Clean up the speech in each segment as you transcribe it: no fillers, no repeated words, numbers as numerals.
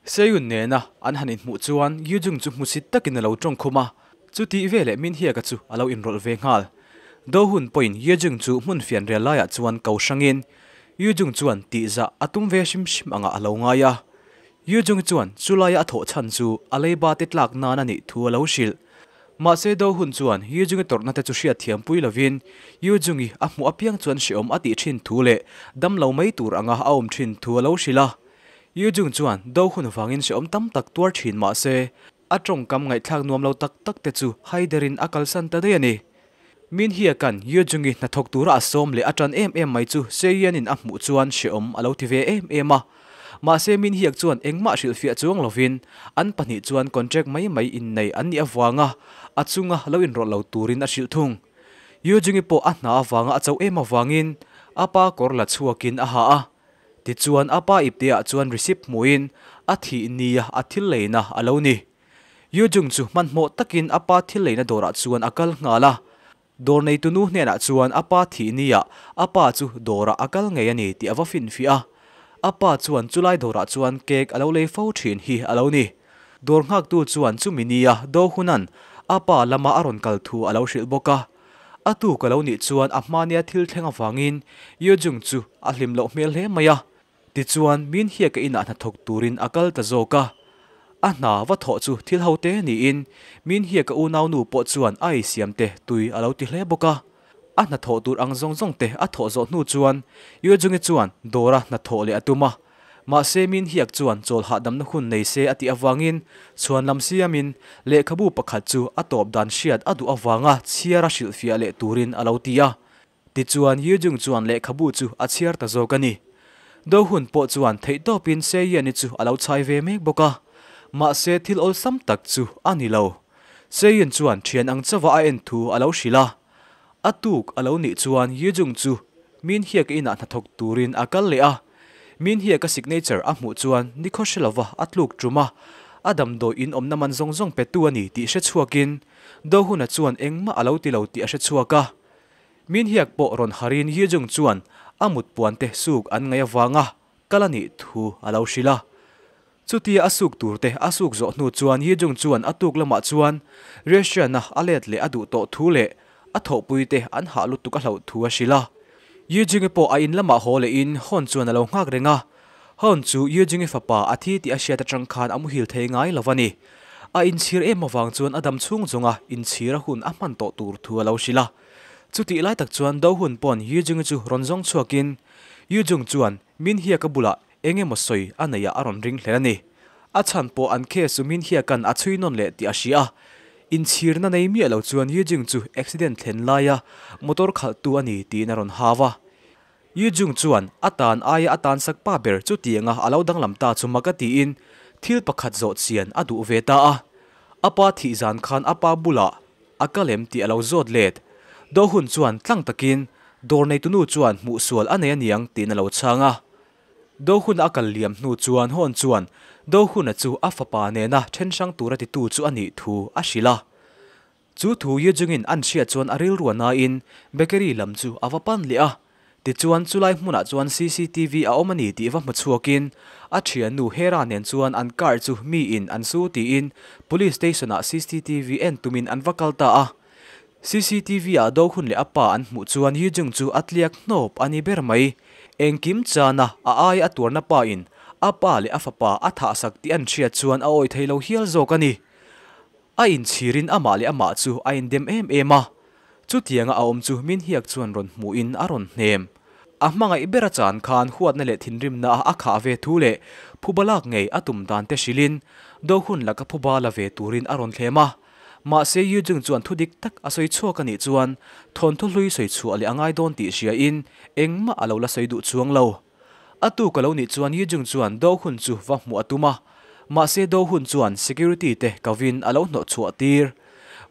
Seyun nena an han inhmuh chuan Yujung chu hmusit takin a lo tawng khum a, chutih veleh Min Hyeka chu a lo inrawlh ve nghal. Do hun pawhin Yejung chu hmun fian rel laiah chuan ko hrangin Yujung chuan tihzah a tum ve hrim hrim angah a lo ngai a. Yujung chuan chulaia a thawh chhan chu a leiba te tlak nan a nih thu a lo hrilh. Mahse Do hun chuan Yujungi tawrhna te chu hriat thiam pui lovin Yujungi a hmuh apiang chuan hrehawm a tih thin thu leh dam lo mai tur anga a awm thin thu a lo hrilh a. Yujung chuan Do hun vangin hrehawm tam tak tuar thin mahse A tawngkam ngaihthlak nuam lo tak tak te chu haiderin a kalsan ta daih a ni. Min hiakan Yeo-jungi hnathawk tura a sawm leh a tan em em mai chu Seiyenin a hmuh chuan hrehawm a lo ti ve em em a. Mahse Min hiak chuan engmah hrilhfiah chuang lovin an pahnih chuan contract mai mai innei an nih avanga a chunga lo inrawlh lo turin a hrilh thung. Yeo-jungi pawh a hna avanga a chauh em avangin a pa kawr la chhuakin a ha a. Tichuan a pa ipteah chuan receipt hmuhin a thih nia a thil leina a lo ni. Yu Jung chu hmanhmawh takin a pa thil leina dawrah chuan a kal nghal a. Dawr neitunu hnenah chuan a pa thih nia a pa chu dawrah a kal ngei a ni tih a va finfiah a. A pa chuan chulai dawrah chuan cake a lo lei fo thin hi a lo ni. Dawr nghaktu chuan chumi nia Do Hunan a pa lama a rawn kal thu a lo hrilh bawk a. A tu ka lo nih chuan a hmania thil thleng avangin Yeo Jung chu a hlim loh hmel hle mai a. Tichuan, Min Hye ka inah hnathawk turin a kal ta zawk a. A hna va thawh chu thil ho te niin Min Hye ka unaunu pawh chuan a ei siam te tui a lo ti hle bawk a. A hnathawh tur ang zawng zawng te a thawh zawh hnu chuan Yeo Jungi chuan dawra hnathawh leh a tum a. Mahse min hiak chuan chawl hahdamna hun nei se a tih avangin chhuan lam siamin lehkhabu pakhat chu a tawp dan hriat a duh avanga chhiar a hrilhfiah leh turin a lo ti a. Tichuan Yu Jung chuan lehkhabu chu a chhiar ta zawk a ni. Do hun pawh chuan theihtawpin Seiyan-i chu a lo chhai ve mek bawk a. Mahse thil awlsam tak chu a ni lo. Seiyan chuan thian ang chauha a en thu a lo hrilh a. A tuk a lo nih chuan Yu Jung chu Min Hyek-a inah hnathawk turin a kal leh a. Min Hyek-a signature a hmuh chuan nikhaw hre lova a tluk tum a, a damdawi in awmna man zawng zawng petu a ni tih hre chhuakin Do Hun-a chuan engmah a lo ti lo tih a hre chhuak a. Min Hyek pawh rawn harin Yu Jung chuan a mut puan te suk an ngaih avanga kal a nih thu a lo hrilh a. Chutia a suk tur te a suk zawh hnu chuan Yi Jung chuan a tuk lamah chuan Resian-a a let leh a duh tawh thu leh a thawhpui te an hah lutuk a hlauh thu a hrilh a. Yi Jung-i pawh a in lamah haw lehin Hon chuan a lo nghak reng a. Hon chu Yi Jung-i fapa a thi tih a hriat atang khan a muhil thei ngai lo a ni. A inchhir em avang chuan a dam chhung zawnga inchhir a hun a hman tawh tur thu a lo hrilh a. Chutih lai tak chuan Do Hun paw'n Yi Jung-i chu rawn zawng chhuakin Yi Jung chuan Min Hyek-a bulah Eng emaw sawi a neih ah a rawn ring hlen a ni. A chhan pawh an case chu min hiakan a chhui nawn leh tih a hria a. Inchhirna nei miah lo chuan Yujung chu accident thlen laia motor khalhtu a ni tiin a rawn hau a. Yujung chuan a tan aia a tan sak pa ber chutianga a lo danglam ta chu mak a tiin thil pakhat zawh chian a duh ve ta a. A pa thih zan khan a pa bulah a kal em tih a lo zawt let. Do hun chuan tlang takin dawr neitunu chuan hmuhsual a nei aniang tiin a lo chhang a. Do hun a kal liam hnu chuan Hawn chuan Do Hun-a chu a fapa nena then hrang tura titu chu a nih thu a hrilh a. Chu thu Ye Jung-in an hriat chuan a rilru a nain bakery lam chu a va pan leh a. Tichuan chulai hmunah chuan cctv a awm a ni tih va hmu chhuakin a thiannu Hera nen chuan an car chu miin an su tiin police station-ah cctv en tumin an va kal ta a. Cctv-ah Do Hun leh a pa an hmuh chuan Ye Jung chu a tliak hnawp a ni ber mai. Engkim chana a ai a tuarna pa in a pa leh a fapa a thahsak tih an hriat chuan a awi thei lo hial zawk a ni. A inchhirin amah leh amah chu a indem em em a. Chutianga a awm chu Min Hiak chuan rawn hmuhin a rawn hnem. A hmangaih ber a chan khan huatna leh thinrimna a khah ve thu leh phuba lak ngei a tum dan te hrilhin Do Hun laka phuba la ve turin a rawn thlem a. Mahse Yu Jung chuan thu dik tak a sawi chhuak a nih chuan thawnthu hlui sawi chhuah leh a ngai dawn tih hriain engmah a lo la sawi duh chuang lo. A tuk a lo nih chuan Yu Jung chuan Do Hun chu va hmuh a tum a, mahse Do Hun chuan security te kovin a lo hnawh chhuah tir.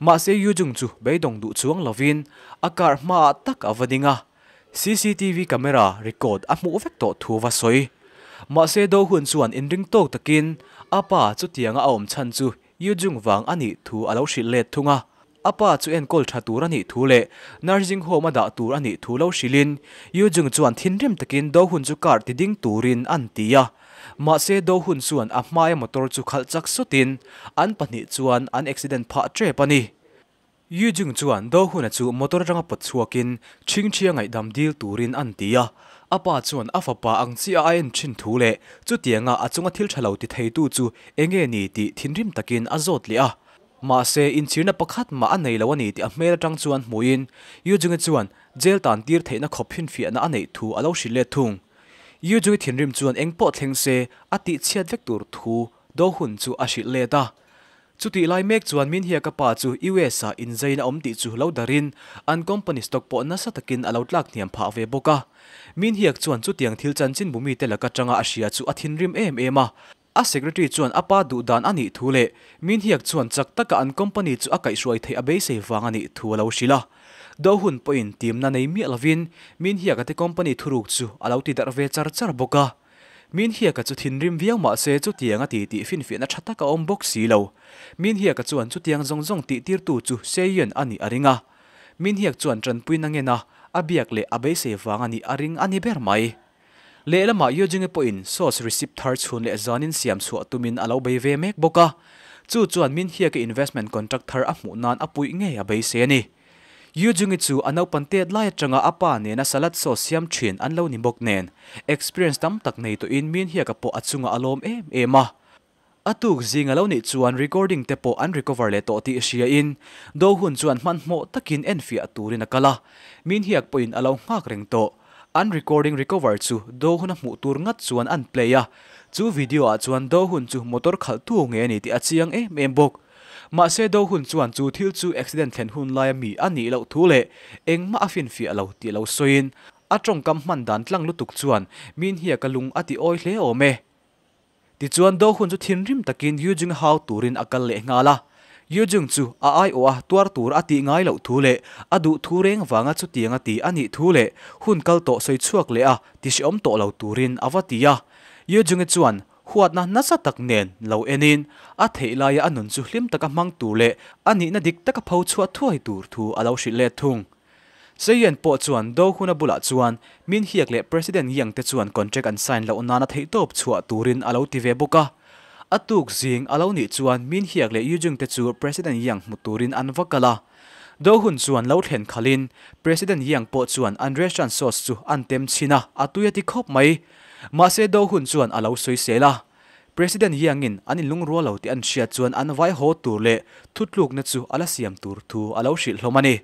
Mahse Yu Jung chu beidawng duh chuang lovin a car hmaah tak a va ding a, cctv camera record a hmuh vek tawh thu va sawi. Mahse Do Hun chuan inring tawk takin a pa chutianga a awm chhan chu Yu Jung vang a nih thu a lo hrilh let thung a, a pa chu enkawl tha tur a nih thu leh nursing home a dah tur a nih thu lo hrilhin Yu Jung chuan thinrim takin Do Hun chu car ti ding turin an ti a. Mahse Do-hun chuan a hmaia motor chu khalh chak sawtin an pahnih chuan an accident phah tep a ni. Yu-jung chuan Do-hun-a chu motor atanga pawt chhuakin chhingchhia ngaihdam dil turin an ti a. A pa chuan a fapa ang chiah a en thin thu leh chutianga a chunga thil tha lo ti theitu chu enge ni tih thinrim takin a zawt leh a. Mahse, inchhirna pakhat mah a nei lo a ni tih a hmel atang chuan hmuhin Yu-jung-i chuan jail tan tir theihna khawp finfiahna a neih thu a lo hrilh let thung. Yu-jung-i thinrim chuan eng pawh thleng se a tihchhiat vek tur thu Do-hun chu a hrilh let a. Chutih lai mek chuan Min Hiaka pa chu US ah inzaina awm tih chu lo darin an company stock pawh nasa takin a lo tlak hniam phah ve bawk a. Min Hiak chuan chutiang thil chanchin bumite laka tanga a hria chu a thinrim em em a. A secretary chuan a pa duh dan a nih thu leh Min Hiak chuan chak taka an company chu a kaihhruai theih a beisei vang a nih thu a lo hrilh a. Do hun pawhin timna nei miah lovin Min Hiaka te company thuruk chu a lo ti darh ve char char bawk a. Min Hiaka chu thinrim viau mah se chutiang a ti tih finfiahna tha tak a awm bawk si lo. Min Hiaka chuan chutiang zawng zawng tih tirtu chu Seiyeon a nih a ring a. Min Hiak chuan tanpuina ngen a, a biak leh a beisei vang a nih a ring a ni ber mai. Lehlamah Yojungi pawhin sauce receipt thar chhun leh zanin siam chhuah tumin a lo bei ve mek bawk a. Chu chuan Min Hiaka investment contract thar a hmuh nan a puih ngei a beisei a ni. Yu Jungi chu a naupan tet lai atanga a pa nena salad sauce siam thin an lo ni bawk nen, experience tam tak nei tawhin Min Hiaka pawh a chungah a lawm em em a. A tuk zing a lo nih chuan recording te pawh an recover leh tawh tih hriain Do Hun chuan hmanhmawh takin enfiah turin a kal a, Min Hiak pawhin a lo nghak reng tawh. An recording recover chu Do Hun a hmuh tur ngat chuan an play a, chu video ah chuan Do Hun chu motor khalhtu nge a ni tih a chiang em em bawk. Mahse do hun chuan chu thil chu accident thlen hun laia mi a nih loh thu leh engmah a finfiah lo tih lo sawiin a tawngkam hman dan tlang lutuk chuan min hiak a lung a ti awi hle awm e. Tichuan do hun chu thinrim takin Yu Jung hau turin a kal leh nghal a. Yu Jung chu a aiawh a tuar tur a tih ngai loh thu leh a duh thu reng vanga chutiang a ti a nih thu leh hun kal tawh sawi chhuak leh a ti hrehawm tawh lo turin a va ti a. Yu Jung-i chuan Huatna nasa tak nen lo enin a theih laia a nun chu hlim taka hmang tur leh a nihna dik taka pho chhuah thuai tur thu a lo hrilh let thung. Seiyen pawh chuan Do Hun-a bulah chuan Min Hiak leh President Yang te chuan contract an sign loh nana theihtawp chhuah turin a lo ti ve bawk a. A tuk zing a lo nih chuan Min Hiak leh Yu Jung te chu President Yang hmu turin an va kal a. Do Hun chuan lo thlen khalhin President Yang pawh chuan an restaurant sauce chu an tem chhin a, a tui a ti khawp mai. Mahse do hun chuan a lo sawisel a. President Yang-in an inlungrual lo tih an hriat chuan an vai haw tur leh thutlukna chu a la siam tur thu a lo hrilh hlawm a ni.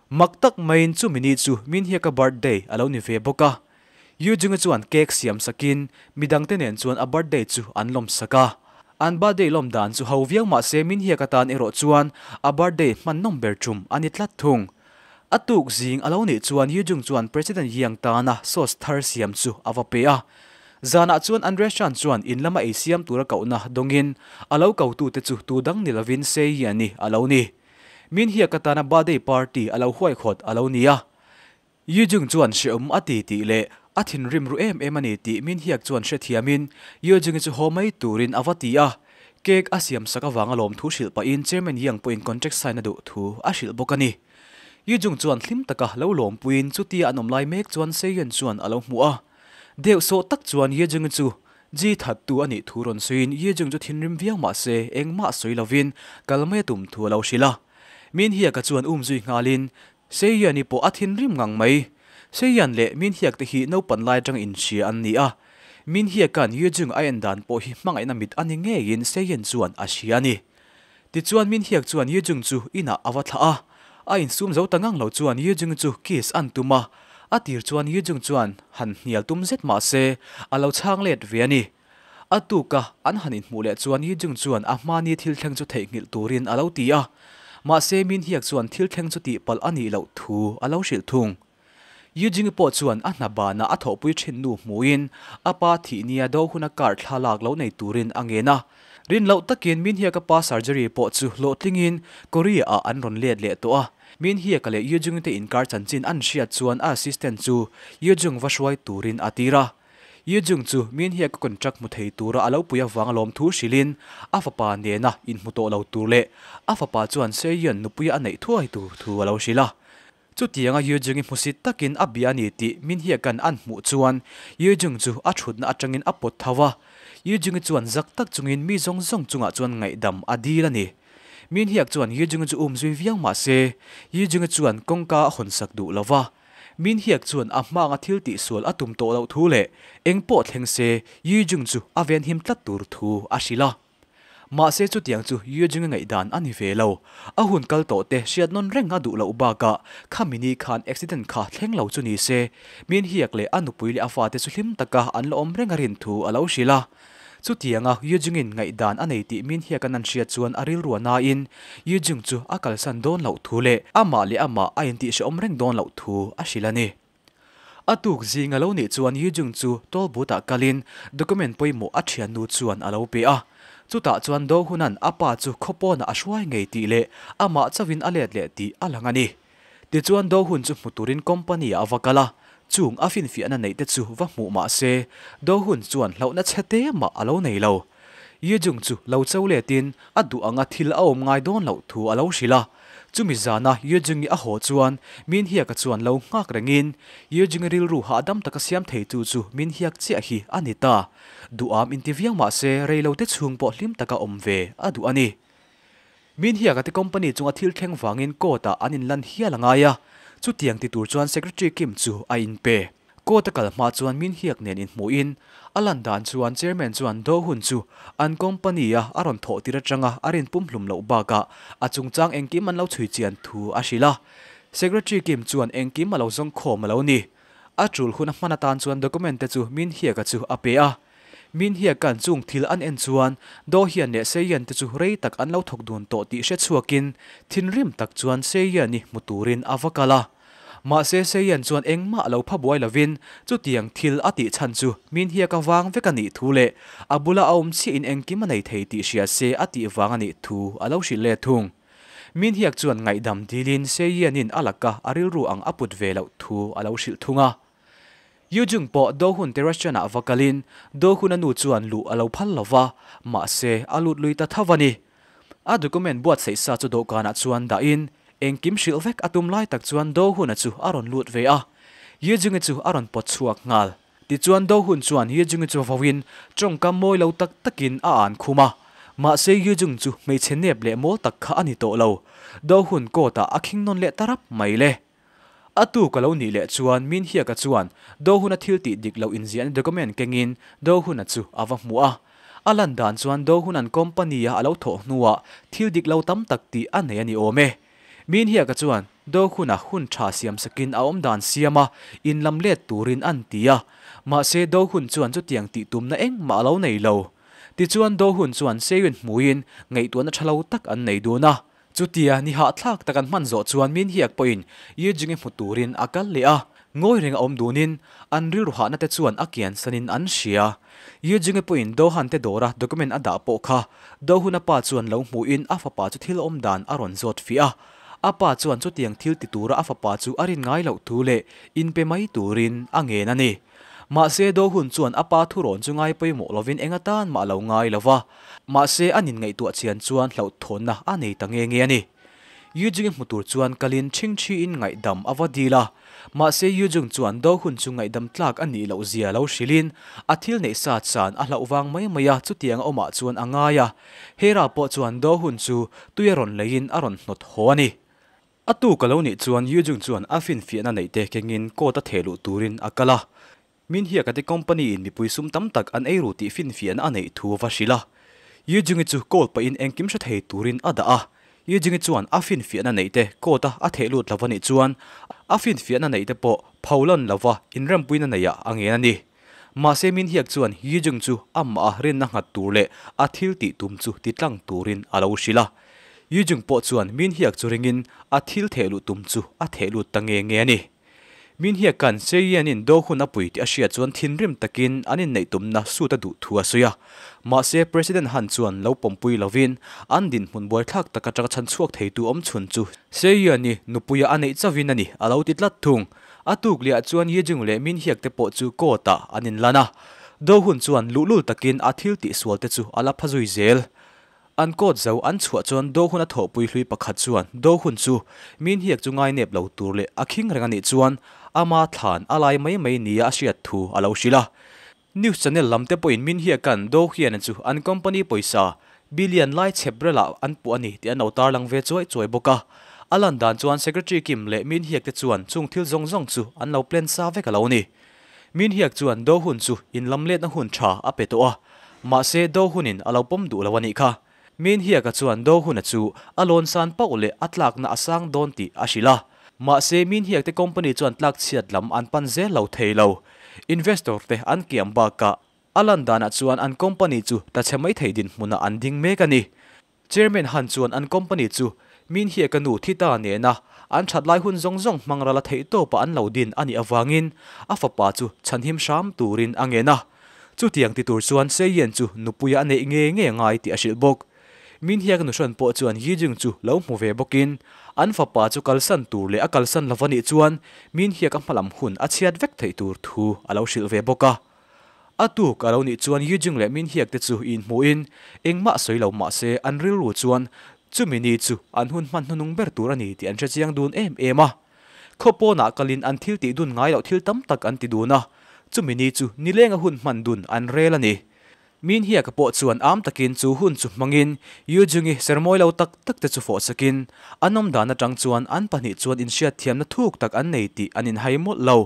Mak tak maiin chumi ni chu Min Hiaka birthday a lo ni ve bawk a. Yu Jungi chuan cake siam sakin midangte nen chuan a birthday chu an lawm sak a. An birthday lawm dan chu ho viau mahse Min Hiaka tan erawh chuan a birthday hman nawm ber tum a ni tlat thung. A tuk zing a lo nih chuan Yu Jung chuan President Yang tana sauce thar siam chu a va pe a. Zanah chuan an restaurant chuan in lama ei siam tura kohna dawngin a lo kotute chu tu dang ni lovin Sei Yian-i a lo ni. Min Hiak atana birthday party a lo huaihawt a lo ni a. Yu Jung chuan hreawm a ti tih leh a thinrim ru em em a ni tih Min Hiak chuan hrethiamin Yu Jung-i chu haw mai turin a va ti a. Cake a siam sak avanga lawmthu hrilh pahin Chairman Yang pawhin contract sign a duh thu a hrilh bawk a ni. Yu Jung chuan hlim taka lo lawmpuiin chutia an awm lai mek chuan Seiyeon chuan a lo hmu a. Deuh sawh tak chuan Ye Jung-i chu Ji thattu a nih thu rawn sawiin Ye Jung chu thinrim viau mah se engmah sawi lovin kal mai a tum thu a lo hrilh a. Min Hiak-a chuan um zui nghalin Seiyeon-i pawh a thinrim ngang mai. Seiyeon leh Min Hiak te hi naupan lai atanga inhria an ni a. Min Hiak-a'n Ye Jung a en dan pawh hi hmangaihna mit a ni ngeiin Seiyeon chuan a hria a ni. Tichuan Min Hiak chuan Ye Jung chu inah a va thlah a, a insum zo ta ngang lo chuan Ye Jung chu kiss an tum a, a tir chuan Ye Jung chuan han hnial tum zet mah se a lo chhang let ve a ni. A tuka an han inhmuh leh chuan Ye Jung chuan a hmani thil thleng chu theihnghilh turin a lo ti a, mahse Min Hiak chuan thil thleng chu tihpalh a nih loh thu a lo hrilh thung. Yujingi pawh chuan a hna banah a thawhpui thin nu hmuhin a pa thih nia do huna car thla lak lo nei turin a ngen a. Rin loh takin Minhiaka pa surgery pawh chu hlawhtlingin Korea-ah an rawn let leh tawh a. Minhiaka leh Yujingi te inkar chanchin an hriat chuan a assistant chu Yujung va hruai turin a tir a. Yujung chu Minhiaka contract hmu thei tura a lo pui avanga lawmthu hrilhin a fapa nena inhmu tawh lo tur leh a fapa chuan Seiyeon nupuia a neih thuai tur thu a lo hrilh a. Chutianga Yujung-i hmusit takin a bia a ni tih Min Hiakan an hmuh chuan Yujung chu a thutna atangin a pawt tho a. Yoo Jung-i chuan zak tak chungin mi zawng zawng chungah chuan ngaihdam a dil a ni. Min Hyuk chuan Yoo Jung-i chu um zui viau mah se, Yoo Jung-i chuan kawngka a hawn sak duh lo va. Min Hyuk chuan a hmanga thil tihsual a tum tawh loh thu leh eng pawh thleng se Yoo Jung chu a venhim tlat tur thu a hrilh a. Mahse chutiang chu Yoo Jung-i ngaihdan a ni ve lo. A hun kal tawh te hriat nawn reng a duh loh bakah khami ni khan accident kha thleng lo chu ni se, Min Hyuk leh a nupui leh a fate chu hlim taka an la awm reng a rin thu a lo hrilh a. Chutianga Yoo Jung-in ngaihdan a nei tih Min Hyuk-a'n an hriat chuan a rilru a nain Yoo Jung chu a kalsan dawn loh thu leh amah leh amah a intihhrehawm reng dawn loh thu a hrilh a ni. A tuk zing a lo nih chuan Yoo Jung chu toll booth-ah kalin document pawimawh a thiannu chuan a lo pe a. Chutah chuan Do Hun-a'n a pa chu khawpawnah a hruai ngei tih leh amah chauhin a let leh tih a lang a ni. Tichuan Do Hun chu hmu turin company-ah a va kal a, chung a finfiahna neih te chu va hmuh mah se Do Hun chuan hlauhna chhe te mah a lo nei lo. Yoo Jung chu lo cho letin a duh anga thil a awm ngai dawn loh thu a lo hrilh a. Chumi zana Yoo Jung-i a haw chuan Min Hyuk-a chuan lo nghak rengin Yoo Jung-i rilru hahdam taka siam thei tu chu Min Hyuk chiah hi a ni ta. Duham inti viau mah se reilote chhung pawh hlim taka awm ve a duh a ni. Min Hyuk-a te company chunga thil thleng vangin court-ah an inlan hial a ngai a, chutiang ti tur chuan Secretary Kim chu a inpe. Court a kal hma chuan Min Hyuk nen inhmuhin a lan dan chuan Chairman chuan Do Hun chu an company a a rawn thawh tir atanga a rin pumhlum loh bakah a chungchang engkim an lo chhui chian thu a hrilh a. Secretary Kim chuan engkim a lo zawng khawm a lo ni. A tul hun a hman atan chuan document te chu Min Hyuk-a chu a pe a. Min Hyuk-a'n chung thil an en chuan Do Hyun leh Seiyeon te chu rei tak an lo thawk dun tawh tih hre chhuakin thinrim tak chuan Seiyeon-i hmu turin a va kal a. Mahse Seiyeon chuan engmah lo pha buai lovin chutiang thil a tih chhan chu Min Hyuk-a vang vek a nih thu leh a bula a awm chiahin engkim a nei thei tih hria se a tih vang a nih thu a lo hrilh let thung. Min Hyuk chuan ngaihdam dilin Seiyeon-in a laka a rilru ang a put ve loh thu a lo hrilh thung a. Yu Jung pawh Do Hun te restaurant ah va kalin Do Hun a nu chuan luh a lo phal lo va, mahse a lut lui ta tho a ni. A document buatsaih sa chu dawhkanah chuan dahin engkim hrilh vek a tum lai tak chuan Do Hun a chu a rawn lut ve a, Yu Jung-i chu a rawn pawt chhuak nghal. Tichuan Do Hun chuan Yu Jung-i chu vauin tawngkam mawi lo tak takin a an khum a, mahse Yu Jung chu hmeichhe nep leh mawl tak kha a ni tawh lo. Do Hun court ah a khing nawn leh ta rap mai le. A tu ka lo nih leh chuan Min Hyuk-a chuan Do Hun-a thil tih dik loh inziahna document kengin Do Hun-a chu a va hmu a. A lan dan chuan Do Hun-a'n company-a a lo thawh hnuah thil dik lo tam tak tih a nei a ni awm e. Min Hyuk-a chuan Do Hun-a hun tha siam sakin a awm dan siam a, in lam let turin an ti a. Mahse Do Hun chuan chutiang tih tumna engmah a lo nei lo. Tichuan Do Hun chuan Seyun hmuiin ngaihtuahna tha lo tak an nei dun a. Chutia ni hahthlak tak an hman zawh chuan Min Hyuk pawhin Ye Jing-i hmu turin a kal leh a, ngawi reng a awm dunin an rilru hahna te chuan a kian sanin an hria. Ye Jing-i pawhin Do Han te dawra document a dah pawh kha Do Hun-a pa chuan lo hmuhin a fapa chu thil awm dan a rawn zawt fiah a. A pa chuan chutiang thil ti tura a fapa chu a rin ngai loh thu leh inpe mai turin a ngen a ni. Mahse, Do Hun chuan a pa thurawn chu ngai pawimawh lovin eng atan mah a lo ngai lo va. Mahse, a nin ngaihtuah chian chuan hlauhthawnna a nei ta nge nge a ni. Yu Jung-i hmu tur chuan kalin ṭhingṭhiin ngaihdam a va dil a. Mahse, Yu Jung chuan Do Hun chu ngaihdam tlak a nih loh zia lo hrilhin a thil neih sa chan a hlauh vang mai mai a, chutiang a awmah chuan a ngai a. Hera pawh chuan Do Hun chu tui a rawn leiin a rawn hnawt haw a ni. A tu ka lo nih chuan Yu Jung chuan a finfiahna neih te kengin court a theh luh turin a kal a. Min Hyuk-a te company in mipui sum tam tak an ei ru tih finfiahna a neih thu a va hrilh a. Yu Jung-i chu call pahin engkim hre thei turin a dah a. Yu Jung-i chuan a finfiahna neih te court a a theh lut lo a nih chuan a finfiahna neih te pawh pholan lova inrempuina neihah a ngen a ni. Mahse Min Hyuk chuan Yu Jung chu amah a rinna nghat tur leh a thil tih tum chu ti tlang turin a lo hrilh a. Yu Jung pawh chuan Min Hyuk chu ringin a thil theh luh tum chu a theh lut ta nge nge a ni. Min Hyuk-a'n Seiyeon-in do hun a pui tih a hriat chuan thinrim takin an inneih tumna suit a duh thu a sawi a. Mahse President Han chuan lo pawmpui lovin an dinhmun buaithlak tak atanga chhan chhuak theitu awm chhun chu Seiyeon-i nupuia a neih chauhin a ni a lo ti tlat thung. A tuk leh ah chuan Ye Jung leh Min Hyuk te pawh chu court ah an inlan a. Do Hun chuan luhlul takin a thil tihsual te chu a la pha zui zel. An court zo an chhuah chuan Do Hun a thawhpui hlui pakhat chuan Do Hun chu Min Hyuk chu ngainep lo tur leh a khing reng a nih chuan ama thlan a lai mai mai nia a hriat thu a lo hrilh a. News channel lam te pawhin Min Hyek-a'n Do Hyun-a chu an company pawisa billion lai chhep relah an puh a ni tih an lo tarlang ve chuai chuai bawk a. A lan dan chuan Secretary Kim leh Min Hyek te chuan chung thil zawng zawng chu an lo plan sa vek a lo ni. Min Hyek chuan Do Hun chu inlamletna hun tha a pe tawh a, mahse Do Hun-in a lo pawm duh lo a nih kha. Min Hyek-a chuan Do Hun-a chu a lawn san pauh leh a tlakna a sang dawn tih a hrilh a. Mahse Min Hyek te company chuan tlak chhiat lam an pan zel lo thei lo. Investor te an kiam bakah a lan danah chuan an company chu tla chhe mai thei dinhmunah an ding mek a ni. Chairman Han chuan an company chu Min Hyek-a nu thi ta nena an that lai hun zawng zawng hmang rala theih tawpa an lo din a nih avangin a fapa chu chhanhim hram turin a ngen a. Chutiang ti tur chuan Seiyen chu nupuia a neih nge nge ngai tih a hrilh bawk. Min Hyek nuhrawn pawh chuan Yi Jung chu lo hmu ve bawkin an fapa chu kalsan tur leh a kalsan lova nih chuan Min Hyek a hmalam hun a chhiat vek theih tur thu a lo hrilh ve bawk a. A tuk a lo nih chuan Yi Jung leh Min Hyek te chu inhmuhin engmah sawi lo mah se an rilru chuan chumi ni chu an hun hman hnunung ber tur a ni tih an hre chiang dun em em a. Khaw pawnah kalin an thil tih dun ngai loh thil tam tak an ti dun a, chumi ni chu nilenga hun hman dun an rel a ni. Min Hyek-a pawh chuan am takin chu hun chu hmangin Yu Jung-i sermawi lo tak tak te chu fawh sakin an awm dan atang chuan an pahnih chuan inhriatthiamna thuk tak an nei tih an inhai mawlh lo.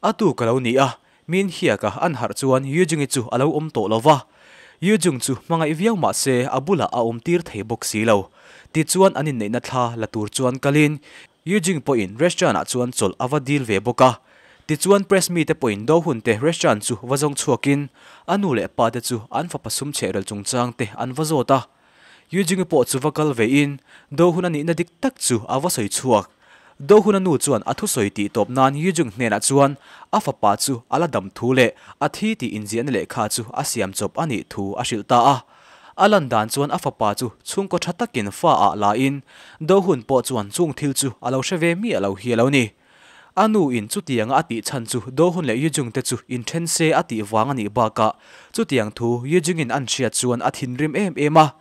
A tuk a lo ni a, Min Hyek-a an harh chuan Yu Jung-i chu a lo awm tawh lo va. Yu Jung chu hmangaih viau mah se a bulah a awm tir thei bawk si lo. Tichuan an inneihna thla la tur chuan kalin Yu Jing pawhin restaurant ah chuan chawlh a va dil ve bawk a. Tichuan press mite pawhin do hun te restaurant chu va zawng chhuakin a nu leh pa te chu an fapa sum chhehrel chungchang te an va zawt a. Yu Jing-i pawh chu va kal ve in do hun a nihna dik tak chu a va sawi chhuak. Do hun a nu chuan a thusawi tih tawp nan Yu Jing hnenah chuan a fapa chu a la dam thu leh a thi tih inziahna lehkha chu a siam chawp a nih thu a hrilh ta a. A lan dan chuan a fapa chu chhungkaw tha takin fa ah la in Do Hun pawh chuan chung thil chu a lo hre ve miah lo hi a lo ni. A nu in chutianga a tih chhan chu Do Hun leh Yu Jung te chu inthen se a tih vang a nih bakah chutiang thu Yu Jung in an hriat chuan a thinrim em em a.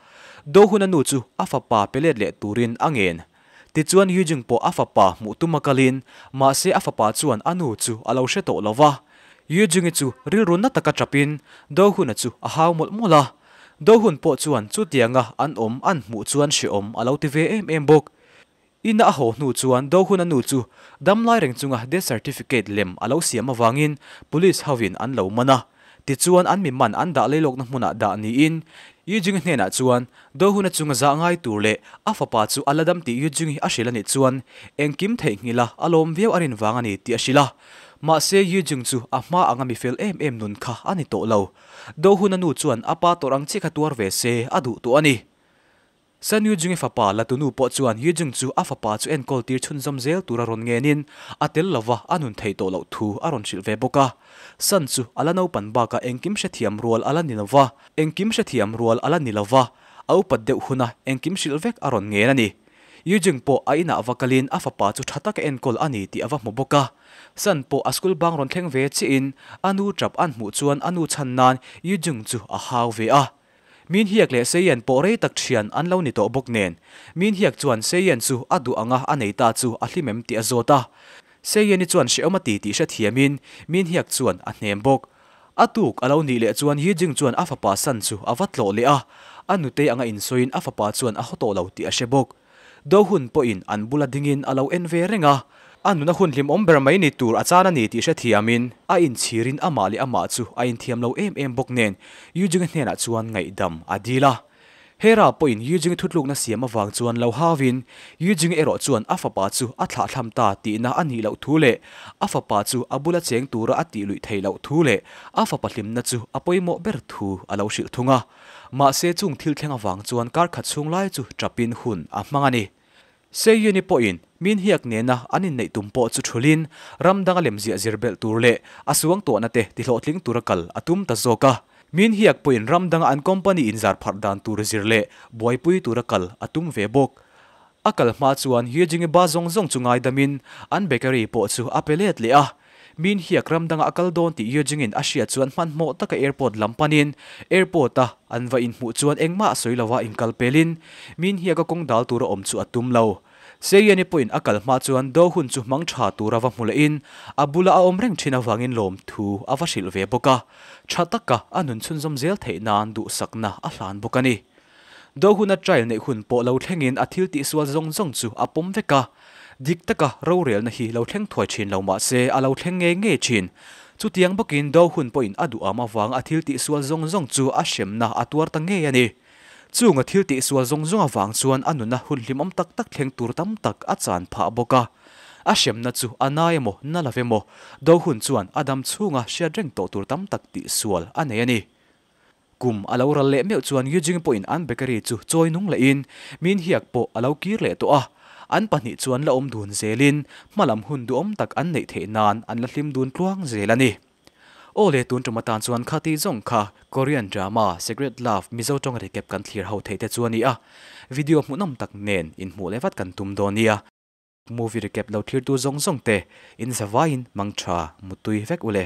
Do Hun a nu chu a fapa pe let leh turin a ngen. Tichuan Yu Jung pawh a fapa hmuh tum a kalin mahse a fapa chuan a nu chu a lo hre tawh lo va. Yu Jung-i chu rilru na taka tapin Do Hun-a chu a hau mawlh mawlh a. Do Hun pawh chuan chutianga an awm an hmuh chuan hrehawm a lo ti ve em em bawk. Ina a haw hnu chuan Do Hun-a nu chu damlai reng chunga death certificate lem a lo siam avangin police hovin an lo man a. Tichuan an mi man an dah leilawkna hmunah dah niin Yu Jung-i hnenah chuan Do Hun-a chunga zah ngai tur leh a fapa chu a la dam tih Yu Jung-i a hrilh a nih chuan engkim theihnghilh a a lawm viau a rin vang a ni tih a hrilh a. Mahse Yu Jung chu a hma anga mi fel em em nun kha a ni tawh lo. Do Hun-a nu chuan a pa tawrh ang chiah kha tuar ve se a duh tawh a ni. San Yu Jung-i fapa Latunu pawh chuan Yu Jung chu a fapa chu enkawl tir chhunzawm zel tura rawn ngenin a tel lova a nun theih tawh loh thu a rawn hrilh ve bawk a. San chu a la naupan bakah engkim hrethiam rual a la ni lova, engkim hrethiam rual a la ni lova, a upat deuh huna engkim hrilh vek a rawn ngen a ni. Yu Jung pawh a inah va kalin a fapa chu tha taka enkawl a ni tih a va hmu bawk a. San pawh a school bang rawn thleng ve chiahin a nu tap an hmuh chuan a nu chhan nan Yu Jung chu a hau ve a. Min Hiak leh Seiyen pawh rei tak thian an lo ni tawh bawk nen, Min Hiak chuan Seiyen chu a duh anga a nei ta chu a hlim em tih a zawt a. Seiyen-i chuan hrehawm a ti tih hrethiamin Min Hiak chuan a hnem bawk. A tuk a lo nih leh chuan Yi Jing chuan a fapa San chu a va tlawh leh a, a nutei anga insawiin a fapa chuan a haw tawh lo tih a hre bawk. Do hun pawhin an bula dingin a lo en ve reng a, a nuna hun hlimawm ber mai ni tur a chan a ni tih hrethiamin a inchhirin amah leh amah chu a inthiam lo em em bawk nen Yu Jing-a hnenah chuan ngaihdam a dil a. Hera pawhin Yu Jing-i thutlukna siam avang chuan lo hauin Yu Jing-i erawh chuan a fapa chu a thlahthlam ta tihna a nih loh thu leh a fapa chu a bula cheng tura a tih luih theih loh thu leh a fapa hlimna chu a pawimawh ber thu a lo hrilh thung a. Mahse chung thil thleng avang chuan kar khat chhung lai chu tapin hun a hmang a ni. Seyuni pawhin min hiak nena an inneih tum pawh chu thulin ram danga lemziah zir belh tur leh a suang tuahna te tihlawhtling tura kal a tum ta zawk a. Min hiak pawhin ram danga an company inzar pharh dan tur zir leh buaipui tura kal a tum ve bawk. A kal hma chuan Yujingi ba zawng zawng chu ngaidamin an bakery pawh chu a pe let leh a. Min hiak ram dangah a kal dawn tih Yujingin a hriat chuan hmanhmawh taka airport lam panin airport a an va inhmuh chuan engmah a sawi lova inkal pelin Min hiak a kawng dal tura awm chu a tum lo. Seiyan-i pawhin a kal hma chuan Do Hun chu hmang tha tura va hmu lehin a bula a awm reng thin avangin lawmthu a va hrilh ve bawk a, tha taka a nun chhunzawm zel theih nan duhsakna a hlan bawk a ni. Do Hun-a trial neih hun pawh lo thlengin a thil tihsual zawng zawng chu a pawm vek a, dik taka rorelna hi lo thleng thuai thin lo mah se a lo thleng ngei ngei thin. Chutiang bawkin Do Hun pawhin a duham avang a thil tihsual zawng zawng chu a hremna a tuar ta ngei a ni. Chung a thil tihsual zawng zawng avang chuan a nuna hun hlimawm tak tak thleng tur tam tak a chan phah bawk a. A hremna chu a nai emaw, na lo emaw, do hun chuan a dam chhunga hriat reng tawh tur tam tak tihsual a nei a ni. Kum a lo ral leh meuh chuan Yujing pawhin an bakery chu chawi nung lehin Min Hiak pawh a lo kir leh tawh a. An pahnih chuan la awm dun zelin hmalam hun duhawm tak an neih theih nan an la hlim dun tluang zel a ni. Aw le tun tum atan chuan kha tih zawng kha Korean drama Secret Love Mizo tawng recap kan thlir ho theih te chu a ni a, video hmuhnawm tak nen inhmuh leh vat kan tum dawn nia. Movie recap lo thlir tu zawng zawng te in zavaiin mangtha mutui vek u le.